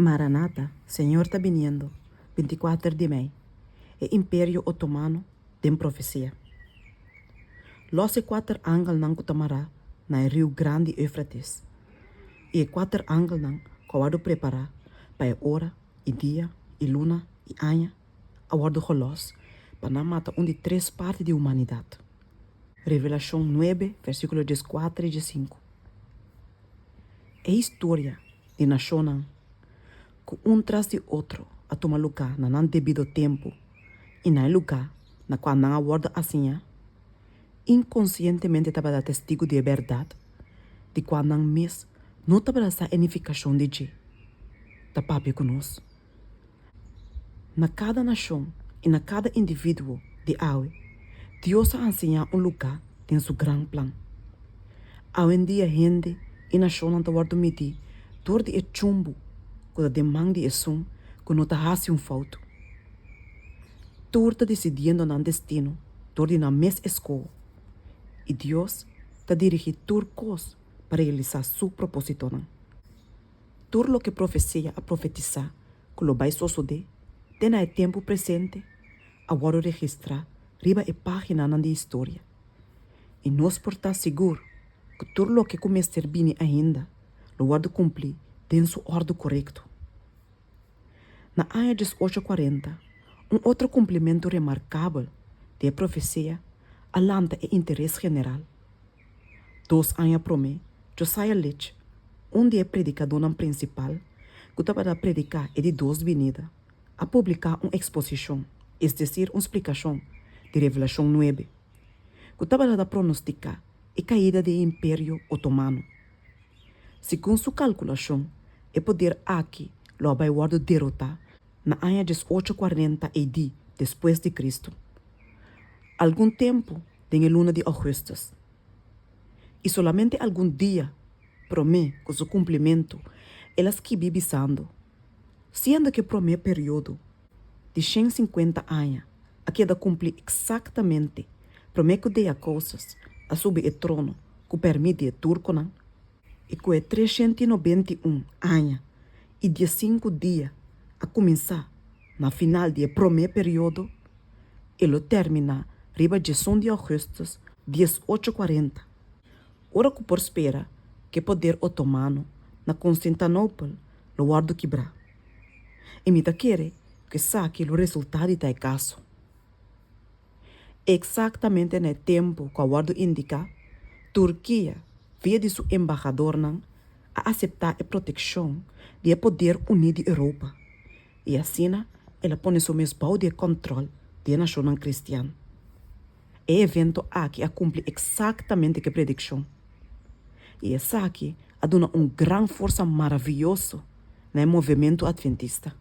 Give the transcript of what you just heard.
Maranata, Señor ta biniendo, 24 di mei, E Imperio Otomano den profesia. Lòs e kuater angelnan ku ta mará na e riu grandi Eufrates, i e kuater angelnan ku a wòrdu prepará pa e ora i dia i luna i aña a wòrdu gelòs pa nan mata un di tres parti di humanidat. Revelashon nuebe, versíkulo dieskuater i diesinku. E historia di nashonnan ku un tras di otro a tuma lugá na nan debido tempu i na e lugá na kua nan a wòrdu asiñá, inkonsientemente tabata testigu di e bèrdat di kua nan mes no tabata sa e nifikashon di dje, ta papia ku nos. Na kada nashon i na kada individuo di awe, Dios a ansiñá un lugá den su gran plan. Awendia hende i nashonnan ta wòrdu midí dor di e chumbu ku ta den man di esun ku no ta hasi un foutu. Tur ta disidiendo nan destino dor di nan mes eskoho, i Dios ta dirigí tur kos pa realisá su propósitonan. Tur loke profesia a profetisá ku lo bai sosodé te na e tempu presente a wòrdu registrá riba e páginanan di historia. I nos por ta sigur ku tur loke ku mester bini ainda lo wòrdu kumplí den su òrdu korekto. Na aña diesocho kuarenta, un otro kumplimentu remarkabel di e profesia a lanta e interes general. Dos aña promé, Josiah Litch, un di e predikadónan prinsipal ku tabata prediká e di dos binida, a publiká un eksposishon, es desir un splikashon, di Revelashon nuebe, ku tabata ta pronostiká e kaida di e Imperio Otomano. Segun su kalkulashon, e poder aki lo a bai wòrdu derotá na aña diesocho kuarenta AD. despues di Kristu, algun tempu den e luna di ougùstùs, i solamente algun dia promé ku su kumplimentu el a skibi bisando, Siendo ku e promé periodo di shen sinkuenta aña a keda kumplí eksaktamente promé ku Deakosus a subi e trono ku pèrmit di e turkonan, i ku e treshent i nobenta i un aña i diesinku dia a kuminsá na final di e promé periodo, e lo terminá riba diesun di ougùstùs diesocho kuarenta, ora ku por spera ku e poder otomano na Konstantinopel lo wòrdu kibrá. I mi ta kere ku esaki lo resultá di ta e kaso. Eksaktamente na e tempu ku a wòrdu indiká, Turkia, via di su embahadornan, a aseptá e protekshon di e poder uní di Europa i asina el a pone su mes bou di e kòntròl di e nashonnan kristian. E evento aki a kumpli eksaktamente ku e predikshon, i esaki a duna un gran forsa maravioso na e movementu atventista.